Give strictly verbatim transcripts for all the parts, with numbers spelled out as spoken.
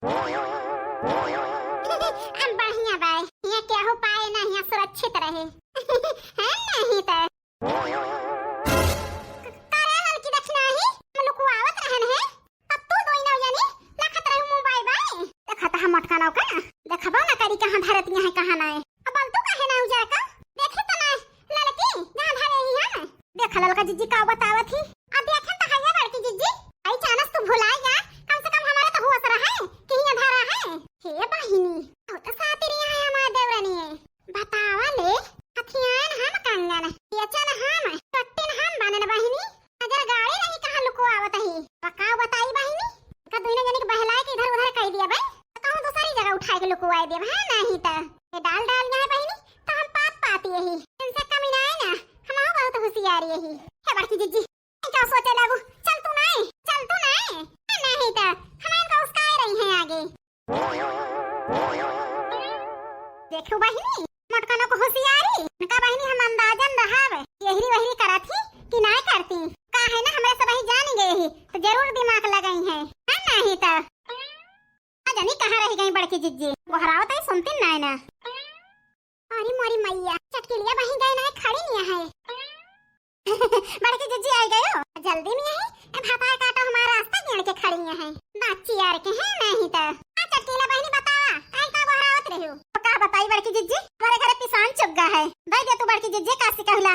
अब बढ़िया बाय, हियाँ केहू पाए ना, हियाँ सुरक्षित रहे। है नहीं त। का रे ललकी दक्षिणाही, हम लुकुआवत रहन है, तब तू दोई नौ जनी लखत रहू मुँह बाय बाय। देखत हम मोटका नौका, देखबो ना करी कहाँ धरतिया है, कहाँ नाय। अब बोल तू काहे ना उजर का? देखे तो ना ललकी, जहाँ धरे ही हम। देख ललका जिज्जी का बतावत ही। अब देखे तो है बड़की जिज्जी, आई चानस तू भुलाई जा, कम से कम हमारा तो होश रहे कि हियाँ धरा है। हे बहिनी, बहुत सातिर यहाँ है हमार देवरनी है। बतावा ले, हथियान हम कंगन, बेचन हम, कट्टिन हम बनन बहिनी। अगर गाड़ी नहीं कहाँ लुकुआवत ही, तो का बताई बहिनी? का दुइने जने के बहलाए के इधर उधर कई दिया बे, तो कहूँ दूसरी जगह उठाए के लुकुआए देब, है नहीं त। ये डाल डाल यहाँ बहिनी, तो हम पात पाती यही। इनसे कमी ना है ना, हम बहुत होशियार यही। हे बड़की जिज्जी, का सोचे लागू, चल तू नहीं, चल तू नहीं, नहीं त हम इनका उसकाए रही हैं आगे। देखो बहिनी, मोटकनो को होशियारी, इनका बहिनी हम अंदाजन रहब, यहरी वहरी करत ही कि नाय करती। का है ना, हमरे सब ही जान गए ही, तो जरूर दिमाग लगाई है, है नहीं त। आ जानी कहाँ रह गई बड़की जिज्जी, गोहरावत ही सुनती नाय ना। अरे मोरी मैया, चटकिलिया बहिन गए ना, खड़ी नहीं है। बड़की जिज्जी आई गयो, जल्दी में यही, ए भातार काटो हमारा रास्ता गेड़ के खड़ी है। बाची यार के है नहीं त। आ चटकीला बहिनी बतावा, काहे का गोहरावत रही हो? तो का बताई बड़की जिज्जी, हमारे घरे पिसान चुग गा है। दे दे तू बड़की जिज्जी, कासी कहला।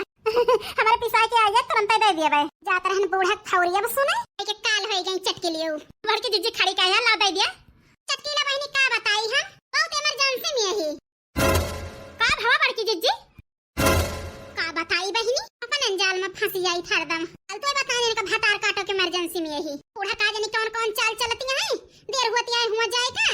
हमारे पिसाई के आइए, तुरंत दे दिए बे। जात रहन बूढ़ा खौरी अब सुने, के काल होई गई चटकीलियो। बड़की जिज्जी खड़ी का है, ला दे दिया। चटकीला बहिनी का बताई हम, बहुत इमरजेंसी में यही। का भवा बड़की जिज्जी? का बताई बहिनी, अपन अंजाल में फंसी जाई हरदम। कल तो बता देने का भतार काटो के इमरजेंसी में यही। बूढ़ा का जानी कौन कौन चाल चलती है, देर होती है हुआ जाए का।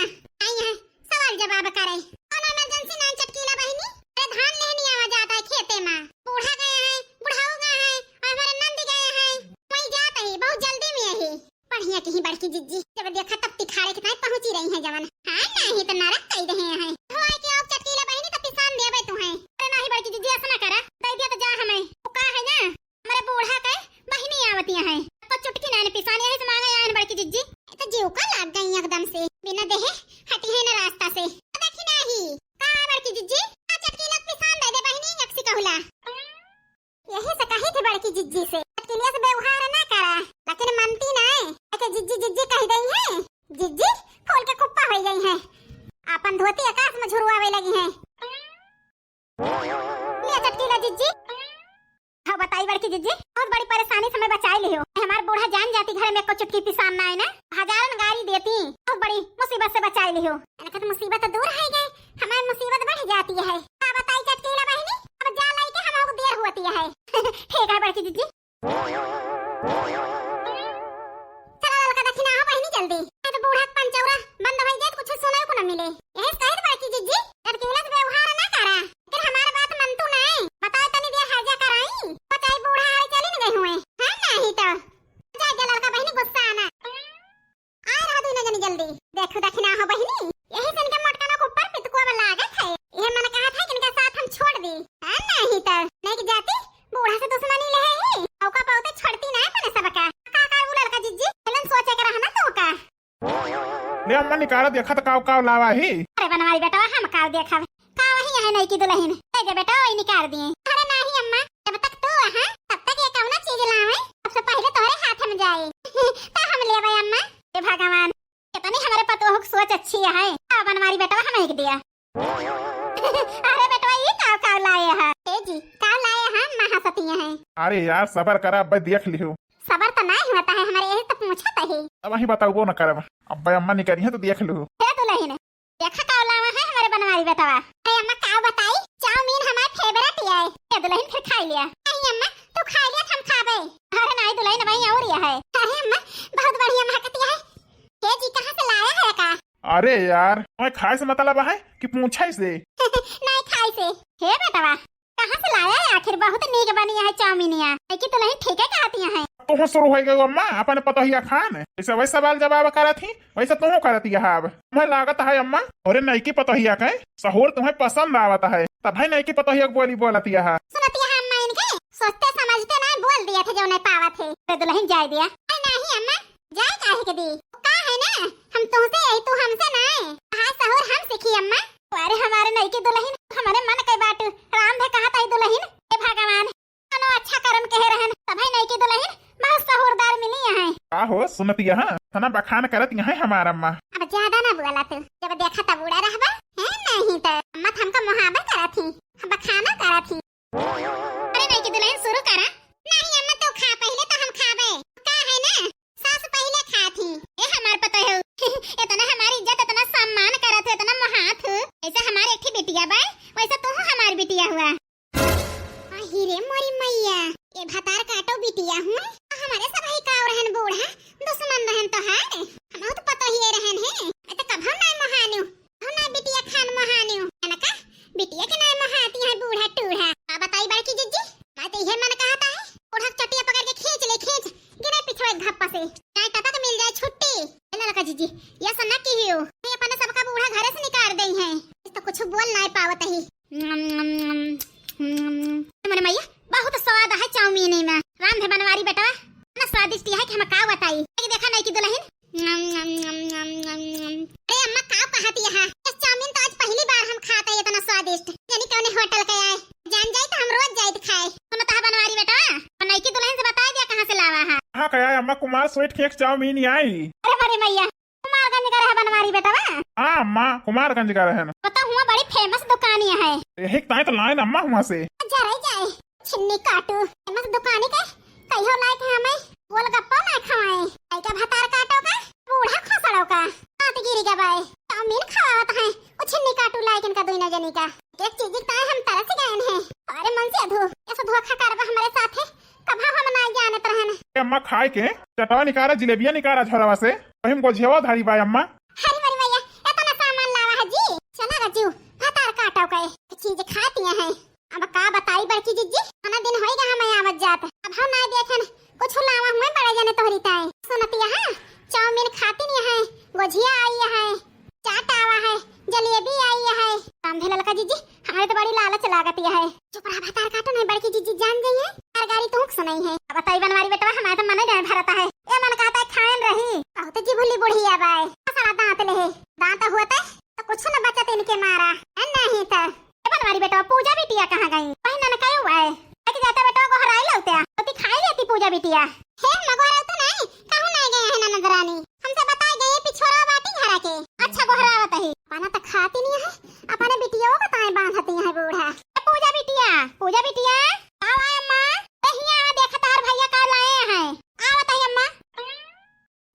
आई है सवाल जवाब करे। कौन इमरजेंसी नाई चटकीला बहिनी? अरे धान लेहनी आवा जाता है खेते में। बूढ़ा गए हैं, बुढ़ाऊ गए हैं, और हमारे नंद गए हैं। वही जात ही, बहुत जल्दी में यही। बढ़िया कहीं बड़की जिज्जी, जब देखा तब तिखाड़े के ताई पहुंची रही हैं जवन। हाँ, नहीं तो नरक कई रहे हैं। होए के अब चटकीला बहिनी तो पिसान देबे तू हैं। अरे नहीं बड़की जिज्जी, ऐसा ना करा, दे दिया तो जा हमें। वो का है ना, हमारे बूढ़ा के बहिनी आवती हैं, तो चुटकी नाइन पिसान यही से मांगे आयन बड़की जिज्जी। ये तो जीव का लाग गई एकदम से, बिना देहे हटी है ना रास्ता से। तो देखी नहीं, का है बड़की जिज्जी, आ चटकीला पिसान दे दे बहिनी, यकसी कहूला। यही से कही थी बड़की जिज्जी से, चटकिलिया से व्यवहार ना करा, लेकिन मनती ना है। के जिज्जी जिज्जी कह गई है, जिज्जी फूल के कुप्पा हो गई है, अपन धोती आकाश में झुरवावे लगी है। ले चटकीला जिज्जी। हाँ बताई बड़की जिज्जी, बहुत बड़ी परेशानी से मैं बचाई लियो। हमार बूढ़ा जान जाती घर में एको चुटकी पिसान ना है ना, हजारन गारी देती, बहुत बड़ी मुसीबत से बचाई लियो। इनका तो मुसीबत तो दूर है गए, हमारी मुसीबत बढ़ जाती है। का बताई चटकीला बहिनी, अब जा लाई के हम लोग देर होती है। ठीक है बड़की जिज्जी। चला ललका दक्षिणा हो बहिनी जल्दी, नहीं तो बूढ़ा के पंचौरा बंद हो जाए, कुछ सुनाई को न मिले। यही कहे तो बड़की जिज्जी, चटकीला से व्यवहार ना करा, फिर हमार बात मन तू नहीं। बताओ तनी देर हर्जा कराई, बताई बूढ़ा हारे चली न गई हुए। हाँ नहीं तो जा जा ललका बहिनी गुस्सा आना। आ रहा दुइने जनी जल्दी। देखो दखिना हो बहिनी, यही से इनके मोटकनों के ऊपर पितकुआ में लागत है। ये मन कहा था कि इनके साथ हम छोड़ दी। हाँ, नहीं तो, नहीं कि जाती, बूढ़ा से दुश्मनी ले है ही। औका पावते छोड़ती ना अपने सबका। का का वो ललका जिज्जी, इलन सोचे के रहना तो का। ले अम्मा निकाला देखा तो काव काव लावा ही। अरे बनवारी बेटवा हम काव देखा। का वही है नई की दुल्हन। दे दे बेटा, वही निकाल दिए। अरे नाही अम्मा, जब तक तू है, तब तक ये कौनो चीज लावे, सबसे पहले तोहरे हाथ में जाए। तो हम लेवे अम्मा। हे भगवान, कितनी हमारे पतोह की सोच अच्छी है। का बनवारी बेटवा हम एक दिया। अरे बेटवा, ये का का लाए है? ए जी, का लाए है? महासती है। अरे यार, सबर करा, अब देख लियो। सबर तो नहीं होता है हमारे, यही तो पूछत ही। अब वही बताऊबो न करब, अब अम्मा निकली है तो देख लियो। हे दुल्हन, देखा का लावा है हमारे बनवारी बेटवा। अरे अम्मा का बताई, चाउमीन हमार favorite है। ये दुल्हन फिर खाई लिया। नहीं अम्मा, तू खाई लिया, हम खाबे। अरे नहीं दुल्हन, वही और ये है। अरे अम्मा, बहुत बढ़िया महकती है। ये जी कहाँ से लाया है का? अरे यार, तुम्हें खाए से मतलब है कि पूछे से? नहीं खाए से। हे बेटवा, कहाँ से लाया है आखिर? बहुत नीक बनी है चाउमीनिया। है कि दुल्हन ठीक है कहती है? तुम शुरू हो गए अम्मा, अपन पतोहिया खान। जैसे वही सवाल जवाब करत ही, वैसे तुम करत ही अब। तुम्हें लागत है अम्मा, अरे नईकी पतोहिया के सहूर तुम्हें पसंद आवत है, तब है नईकी पतोहिया के बोली बोलत है। सुनती है अम्मा इनके, सोचते समझते ना बोल दिया थे जो नहीं पावत है। अरे दुल्हन जाए दिया। अरे नहीं अम्मा, जाए काहे के दी? का है ना, हम तुमसे यही, तू हमसे सुनतिया, हाँ, इतना बखान करतिया है हमार अम्मा। अब ज्यादा ना बोला तू, जब देखा तब उड़ा रहबा, है नहीं तो अम्मा तो हमका मुहाबा करत ही, बखाना करत ही। अरे नहीं कि दुल्हन शुरू करा। नहीं अम्मा तू खा, पहिले तो हम खाबे। का है ना, सास पहिले खात ही। ए हमार पतोहू, इतना हमारी इज्जत, इतना सम्मान करत है, इतना महात हो। ऐसे हमार एक ठे बिटिया बा, वैसे तू हमार बिटिया हुआ। अही रे मोरी मैया, ए भतार काटो बिटिया हूँ, हमारे सब ही काव रहन बूढ़ा, दुश्मन रहन तोहार, हम तो पतोहिए रहन है, ए तो कभो नाय मोहान्यू, कभो नाय बिटिया खान मोहान्यू, है ना का? बिटिया के नाय मोहाती है बूढ़ा टूढ़ा। का बताई बड़की जिज्जी, मैं तो इहे मन कहता है, बूढ़ा के चटिया पकड़ के खींच ले खींच, गिरे पिछवे घप्पा से, चाहे टपक मिल जाए छुट्टी। ए ललका जिज्जी, ये सन्ना की हियो, ये अपने सबका बूढ़ा घरे से निकाल दई है, इस तो कुछ बोल नाय पावत ही। नम, नम, नम, नम। मोरे मैया, बहुत स्वाद है चाउमीन में। रांधे बनवारी बेटवा, ना स्वादिष्ट है कि हम का बताई। ये देखा नहीं कि दुल्हन। नम, नम, नम, नम, नम, नम। अरे अम्मा, का कहत यहाँ? ये चाउमीन तो आज पहली बार हम खात है इतना स्वादिष्ट। यानी कौने होटल के आए। जान जाए तो हम रोज जाइत खाए। सुनो तो है बनवारी बेटवा, और नई की दुल्हन से बताई दिया कहाँ से लावा है। हाँ, का आए अम्मा, कुमार स्वीट केक चाउमीन आई। अरे मोरे मैया, कुमारगंज का रहे बनवारी बेटवा? हाँ अम्मा, कुमारगंज का रहन। पता हुआ बड़ी famous दुकानी है। यही ताई तो लाइन अम्मा हुआ से। जा रही जाए, छिन्नी काटू, famous दुकानी के कहियो लायक है हमें, गोलगप्पा ना खवाए। आई का भतार काटो का, बूढ़ा खसड़ो का, हाथ गिरी गबाए, चाउमीन खवावत है, वो छिन्नी काटू लायक इनका दुइना जनी का। एक चीज ताई हम तरस गए हैं। अरे मन से अधू, ऐसा धोखा करबा हमारे साथ है, कभा हम ना जानत रहन। ए अम्मा, खाए के चटवा निकारा, जिलेबिया निकारा झोरवा से, वही में गोझियावा धारी बा अम्मा। हरी मरी मैया, इतना सामान लावा है जी। चला गा जीव, भतार काटो के चीज खाती है। अब का बताई बड़की जिज्जी, इतना दिन होई गा हमें आवत जात, अब हम ना देखेन कुछ लावा हुए बड़े जने तोहरी ताई। सुनती है, चाउमीन खाती नहीं है, गोझिया आई है, चाट आवा है, जलेबी आई है। रामधे ललका जिज्जी, हमारे तो बड़ी लालच लागत है। चुप रहा, भतार काटो नहीं, बड़की जिज्जी जान गई है, हर गारी तुहक सुनाई है। अब बताई बनवारी बेटवा, हमारे तो मन नहीं भरता है, ये मन कहता है खाएन रही। बहुत जी भूली बुढ़िया बाय, सारा दांत ले है, दांत हुआ तो कुछ न बचत इनके मारा, है नहीं तो। ए बनवारी बेटवा, पूजा बिटिया कहाँ गई? वही ननकाई हुआ है। लेके जाता बेटवा, गोहराई लौत्या। तो खाई लेती पूजा बिटिया। हे अम्मा, गोहराई तो नहीं, कहूँ नहीं गए हैं ननद रानी। हमसे बताए गए पिछोरा बाटी घरा के। अच्छा गोहरावत ही। पाना तो खाती नहीं है, अपने बिटिया को ताए बांधती है बूढ़ा। ए पूजा बिटिया, पूजा बिटिया, आओ आए अम्मा। ए हिया देखा तार भैया का लाए हैं। आवत ही अम्मा।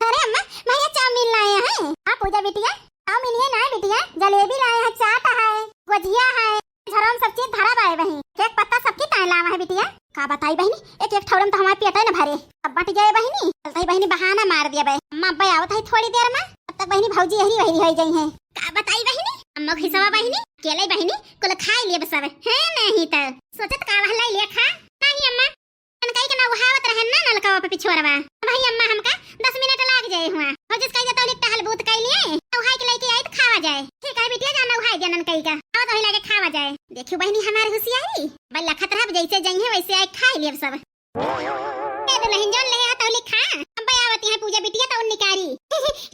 अरे अम्मा, भैया चाउमीन लाए हैं। हाँ पूजा बिटिया, चाउमीन ये ना है बिटिया, जलेबी लाए हैं, चाट है, गुजिया है, झरम सब चीज धरा बाए बहिनी। एक पत्ता सबकी ताए लावा है बिटिया। का बताई बहिनी, एक एक ठौरम तो हमारे पेटे न भरे। अब बट जाए बहिनी, चलता ही बहिनी बहाना मार दिया बे। अम्मा अब्बा आवत है थोड़ी देर में, तब तक बहिनी भौजी यही वही हो जाई है। का बताई बहिनी, अम्मा घिसवा बहिनी, केले बहिनी, कुल खाई लिए सब। है नहीं तो सोचत का वह लाई लिया खा। नहीं अम्मा, ननकाई के नौहावत रहन ना नलकवा पे पिछोरवा। भाई अम्मा हमका दस मिनट लाग जाए हुआ। हो जिस कही जाता टहल बूत कई लिए, नौहाई के लेके आई तो खावा जाए। ठीक है बिटिया, जा नौहाई दिया ननकाई का। आवा तो लागे खावा जाए। देखियो बहिनी हमार हुसियारी। बल्ला खतरा जैसे जइहे वैसे आए खाई लेब सब। ए दुल्हन जौन ले आ तो लिखा। हम बयावती है पूजा बिटिया तो निकारी।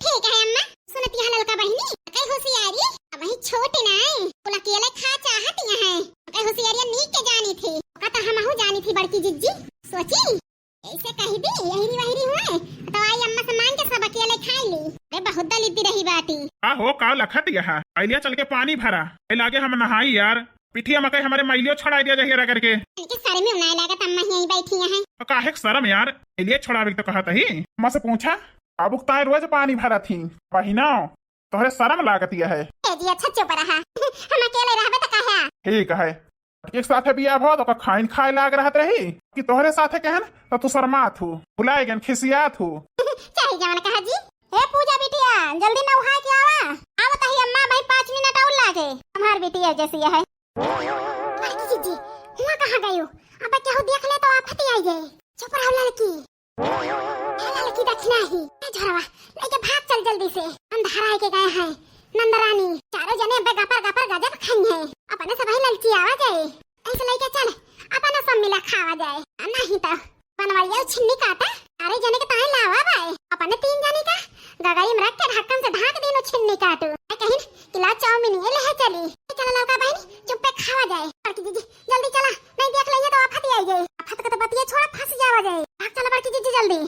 ठीक है अम्मा। सुनती है ललका बहिनी, कई होशियारी, अब ही छोट नाई, कुल अकेले खा चाहती है। कई होशियारिया नीक के जानी थी, का तो हमहू जानी थी बड़की जिज्जी। सोची, ऐसे कही दी, यही वही हुए, तो आई अम्मा से मांग के सब अकेले खाई ली। अरे बहुत दलिद्दी रही बाटी। का हो, का लखत यहाँ? अलिया चल के पानी भरा। ए लागे हम नहाई यार। पिठिया मकई हमारे मैलियो छोड़ा दिया जहिया रगड़ के। इनके सर में उनाए लागत, अम्मा यहीं बैठी हैं। तो काहे के शर्म यार, मैलियो छोड़ावे के तो कहत ही। अम्मा से पूछा, अब उकताए रोज पानी भरत ही। बहिना, तोहरे शर्म लागत है। ए जी, अच्छा चुप रहा। हम अकेले रहबे तो कहे? ठीक है। एक साथे बियाह भवा तो का खाइन खाए लाग रहत रही कि तोहरे साथे कहन तो तू शर्मात हूँ, भुलाए गन, खिसियात हूँ। चाहे जवन कहा जी। ए पूजा बिटिया, जल्दी नहाए के आवा। आवत ही अम्मा, भाई पाँच मिनट और लागे। हमार बिटिया जैसी है। लड़की जी, हुआ कहाँ गयो? अब केहू देख ले तो आफत आई जाए। चुप रहो लड़की। ए लड़की दक्षिणा ही। ए झरवा, लेके भाग चल जल्दी से। अंधारा है के गए हैं। नंदरानी, चारों जने अबे गपर गपर गजब खाई हैं। अपने सब ही ललची आवा जाए। ऐसे लेके चल, अपना सब मिला खावा जाए। आ नहीं तो बनवैया छिन्नी काटा, अरे जने के ताई लावा बाए, अपने तीन जने का गगरी में रख के ढक्कन से ढाक दीनो छिन्नी काटू। मैं कहिन कि ला चाउमीन ये ले चली। चल ललका बहनी, चुप्पे खावा जाए। बड़की जीजी, जल्दी चला, नहीं देख लेंगे तो आफत ही आई जाए। आफत का तो बतिया छोड़ा, फंस जावा जाए। भाग चला बड़की जीजी जल्दी।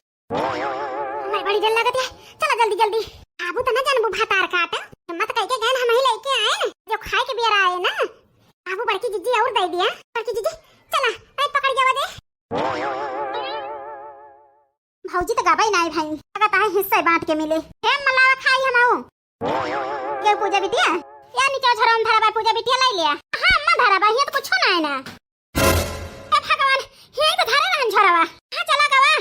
मैं बड़ी जल्दी बड़की जिज्जी और दे दिया। बड़की जिज्जी, चला, नहीं पकड़ जावा दे। भौजी तो गबई नाई भाई, अगर ताहे हिस्से बांट के मिले। हे मलावा खाई हम आऊ। ये पूजा बिटिया, या नीचे झरवा में धरा बा पूजा बिटिया लाई लिया। हाँ अम्मा धरा बा, ये तो कुछो ना है ना। हे भगवान, ये तो धरे रहन झरवा। हाँ चला गवा,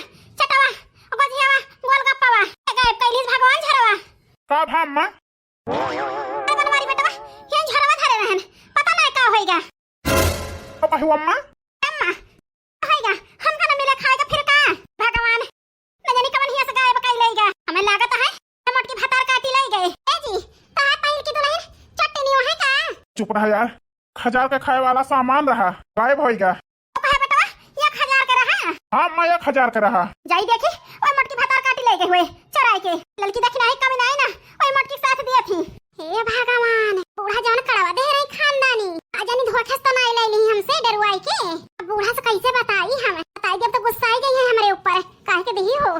चटवा, गोझियावा, गोलगप्पावा। ये गायब कैलिस भगवान झरवा। का भा अम्मा? अरे बनवारी बेटवा, ये झरवा धरे रहन, पता ना का होइगा। का पाहु अम्मा? अम्मा, होइगा, हमका ना मिले खाएगा फिर का? भगवान, न जानी कवन हिया से गायब कई लइगा। हमें लागत है, ये मोटकी भतार काटी लइगे। ए जी, तहार पहिल की दुल्हन चट्टनी है का? चुप रहा यार, एक हजार के खाए वाला सामान रहा, गायब होइगा। तो कहे बेटवा, एक हजार के रहा? हाँ अम्मा, एक हजार के रहा। जाई देखी, ओए मोटकी भतार काटी लइगे हुए, चोराई के। ललकी देखी नाही कमी नाही ना, ओए मोटकी साथ दिया थी। हे भगवान, बूढ़ा जौन कड़वा दे रही खानदानी, आ जानी धोखे से तो नाई ले ली हमसे डरवाई के। अब बूढ़ा से कैसे बताई हम? बताई जब तो गुस्सा ही गई है हमरे ऊपर, काहे के दही हो।